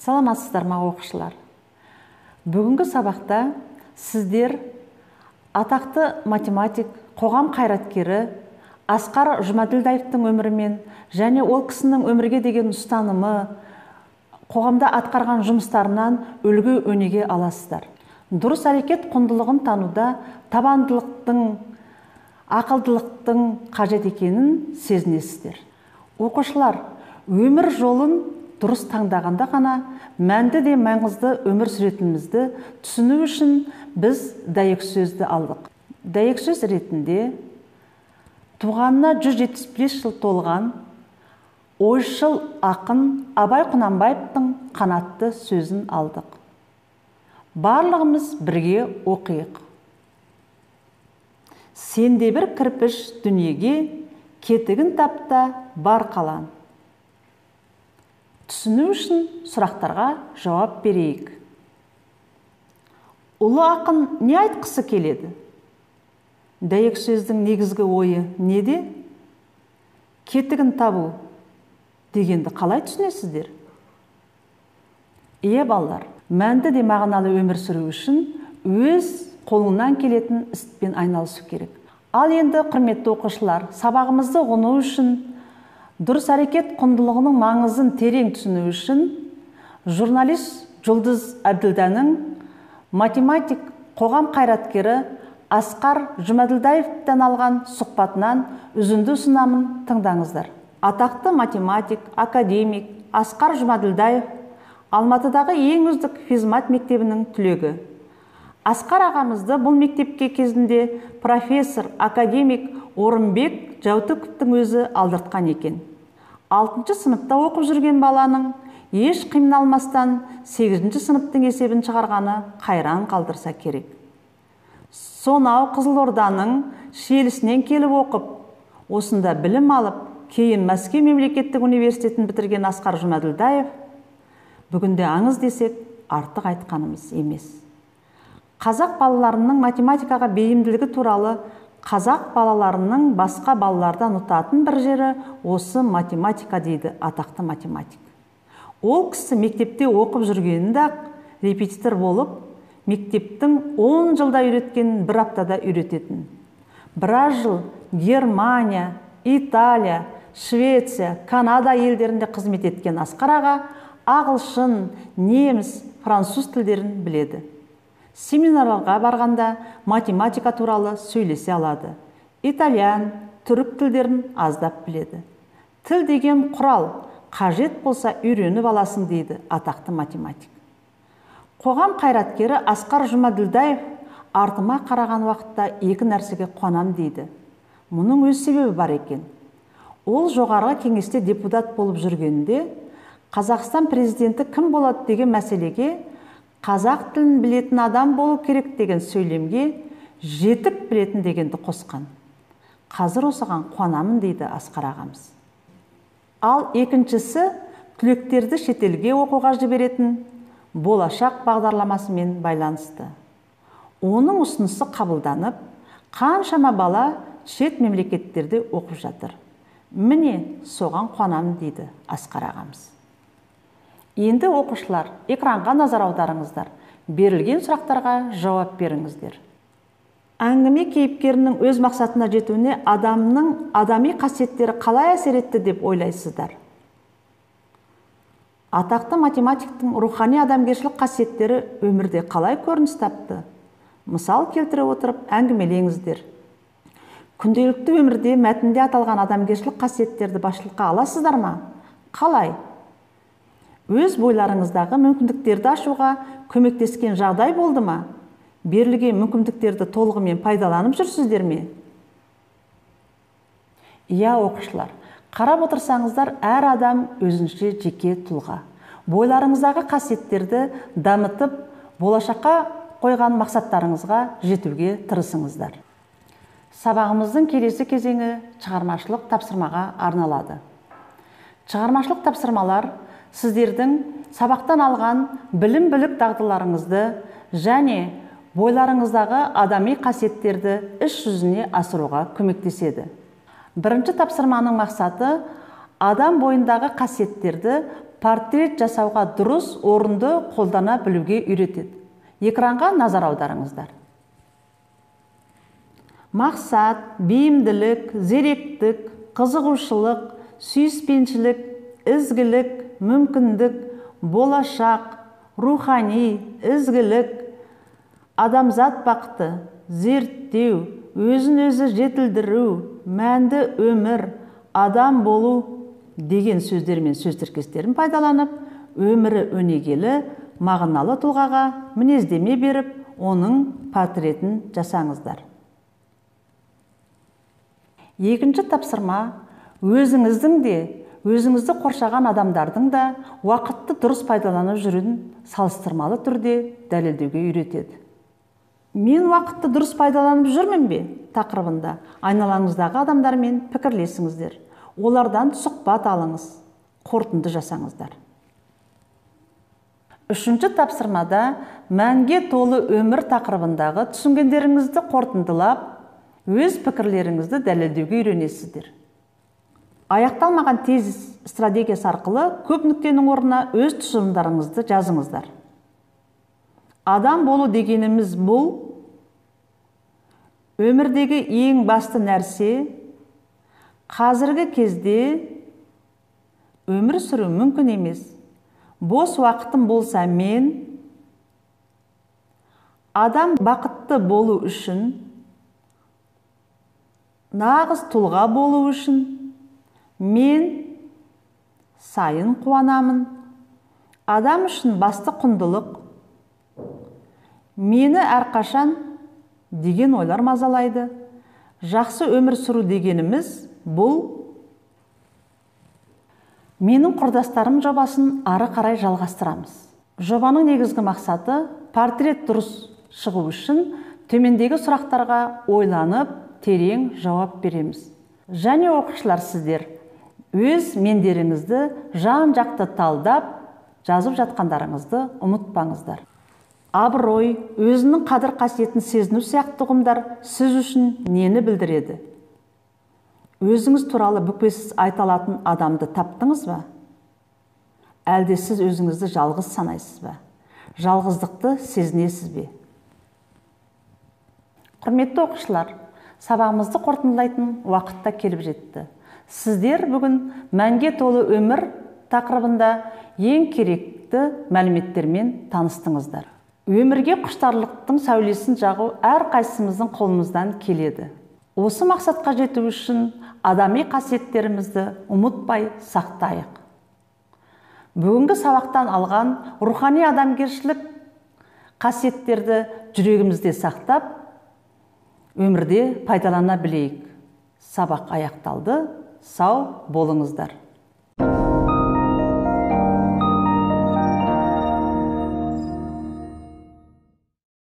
Саламатсыздар ма, оқушылар? Бүгінгі сабақта сіздер атақты математик, қоғам қайраткері Асқар Жұмаділдаевтың өмірімен және ол кісінің өмірге деген ұстанымы, қоғамда атқарған жұмыстарынан үлгі өнеге аласыздар. Дұрыс әрекет құндылығын тануда табандылықтың, ақылдылықтың қажет екенін сезінесіздер. Оқушылар, өмір жолын дұрыс таңдағанда ғана мәнді де маңызды өмір сүретінімізді түсіну үшін біз дәйек сөзді алдық. Дәйек сөз ретінде туғанына 175 жыл толған ойшыл ақын Абай Құнанбаевтың қанатты сөзін алдық. Барлығымыз бірге оқиық. Сенде бір кірпіш дүниеге, кетігін тапта бар қалан. Түсіну үшін сұрақтарға жауап берейік. Ұлы ақын не айтқысы келеді? Дәйек сөздің негізгі ойы неде? Кетігін табу дегенді қалай түсінесіздер? Ие, балалар, мәнді де мағыналы өмір сүру үшін өз қолыңнан келетін іспен айналысу керек. Ал енді, құрметті оқушылар, сабағымызды ұғыну үшін, дұрыс әрекет құндылығының маңызын терең түсіну үшін журналист Жұлдыз Әбділданың математик, қоғам қайраткері Асқар Жұмаділдаевтан алған сұхбатынан үзінді ұсынамын, тыңдаңыздар. Атақты математик, академик Асқар Жұмаділдаев Алматыдағы ең үздік физмат мектебінің түлегі. Асқар ағамызды бұл мектепке кезінде профессор, академик Орынбек Жәутіковтің өзі алдыртқан екен. 6 сыныпта оқып жүрген баланың еш қиналмастан 8 сыныптың есебін шығарғаны қайран қалдырса керек. Сонау Қызылорданың Шиелісінен келіп оқып, осында білім алып, кейін Мәскеу мемлекеттік университетін бітірген Асқар Жұмаділдаев бүгінде аңыз десек артық айтқанымыз емес. Қазақ балаларының математикаға бейімділігі туралы қазақ балаларының басқа балалардан ұтатын бір жері осы математика дейді атақты математик. Ол кісі мектепте оқып жүргенінде-ақ репетитор болып, мектептің 10 жылда үйреткенін бір аптада үйрететін. Біраз жыл Германия, Италия, Швеция, Канада елдерінде қызмет еткен Асқар аға ағылшын, неміс, француз тілдерін біледі. Семинарларға барғанда математика туралы сөйлесе алады. Итальян, түрік тілдерін аздап біледі. Тіл деген құрал, қажет болса үйреніп аласың дейді атақты математик. Қоғам қайраткері Асқар Жұмаділдаев артыма қараған уақытта екі нәрсеге қуанам дейді. Мұның өз себебі бар екен. Ол жоғарғы кеңесте депутат болып жүргенінде Қазақстан президенті кім болады деген мәселеге қазақ тілін білетін адам болу керек деген сөйлемге жетік білетін дегенді қосқан. Қазір осыған қуанамын дейді Асқар ағамыз. Ал екіншісі түлектерді шетелге оқуға жіберетін болашақ бағдарламасымен байланысты. Оның ұсынысы қабылданып, қаншама бала шет мемлекеттерде оқып жатыр. Міне, соған қуанамын дейді Асқар ағамыз. Енді оқушылар, экранға назар аударыңыздар. Берілген сұрақтарға жауап беріңіздер. Әңгіме кейіпкерінің өз мақсатына жетуіне адамның адами қасиеттері қалай әсер етті деп ойлайсыздар? Атақты математиктің рухани адамгершілік қасиеттері өмірде қалай көрініс тапты? Мысал келтіре отырып әңгімелеңіздер. Күнделікті өмірде мәтінде аталған адамгершілік қасиеттерді басшылыққа аласыздар ма? Қалай? Өз бойларыңыздағы мүмкіндіктерді ашуға көмектескен жағдай болды ма? Берілген мүмкіндіктерді толығымен пайдаланып жүрсіздер ме? Иә, оқушылар, қарап отырсаңыздар, әр адам өзінше жеке тұлға. Бойларыңыздағы қасиеттерді дамытып, болашаққа қойған мақсаттарыңызға жетуге тырысыңыздар. Сабағымыздың келесі кезеңі шығармашылық тапсырмаға арналады. Шығармашылық тапсырмалар сіздердің сабақтан алған білім-білік дағдыларыңызды және бойларыңыздағы адами қасиеттерді іс жүзіне асыруға көмектеседі. Бірінші тапсырманың мақсаты адам бойындағы қасиеттерді портрет жасауға дұрыс, орынды қолдана білуге үйретеді. Экранға назар аударыңыздар. Мақсат, бейімділік, зеректік, қызығушылық, сүйіспеншілік, ізгілік, мүмкіндік, болашақ, рухани, ізгілік, адамзат бақыты, зерттеу, өзін-өзі жетілдіру, мәнді өмір, адам болу деген сөздер мен сөз тіркестерін пайдаланып, өмірі өнегелі, мағыналы тұлғаға мінездеме беріп, оның портретін жасаңыздар. Екінші тапсырма өзіңіздің де, өзіңізді қоршаған адамдардың да уақытты дұрыс пайдаланып жүруін салыстырмалы түрде дәлелдеуге үйретеді. Мен уақытты дұрыс пайдаланып жүрмін бе тақырыбында айналаңыздағы адамдармен пікірлесіңіздер. Олардан сұхбат алыңыз, қорытынды жасаңыздар. Үшінші тапсырмада мәнге толы өмір тақырыбындағы түсінгендеріңізді қорытындылап, өз пікірлеріңізді дәлелдеуге үйренесіздер. Аяқталмаған тезис стратегиясы арқылы көп нүктенің орнына өз тұжырымдарыңызды жазыңыздар. Адам болу дегеніміз бұл өмірдегі ең басты нәрсе. Қазіргі кезде өмір сүру мүмкін емес. Бос уақытым болса мен адам бақытты болу үшін, нағыз тұлға болу үшін мен сайын қуанамын. Адам үшін басты құндылық мені әрқашан деген ойлар мазалайды. Жақсы өмір сүру дегеніміз бұл менің құрдастарым жобасын ары қарай жалғастырамыз. Жобаның негізгі мақсаты портрет дұрыс шығу үшін төмендегі сұрақтарға ойланып, терең жауап береміз. Және оқушылар, сіздер өз мендеріңізді жан-жақты талдап, жазып жатқандарыңызды ұмытпаңыздар. Абырой, өзінің қадір қасиетін сезіну сияқты ұғымдар сіз үшін нені білдіреді? Өзіңіз туралы бүкпесіз айта алатын адамды таптыңыз ба? Әлде сіз өзіңізді жалғыз санайсыз ба? Жалғыздықты сезінесіз бе? Құрметті оқушылар, сабағымызды қорытындылайтын уақыт та келіп жетті. Сіздер бүгін мәнге толы өмір тақырыбында ең керекті мәліметтермен таныстыңыздар. Өмірге құштарлықтың сәулесін жағу әрқайсымыздың қолымыздан келеді. Осы мақсатқа жету үшін адами қасиеттерімізді ұмытпай сақтайық. Бүгінгі сабақтан алған рухани адамгершілік қасиеттерді жүрегімізде сақтап, өмірде пайдалана білейік. Сабақ аяқталды. Сау болыңыздар.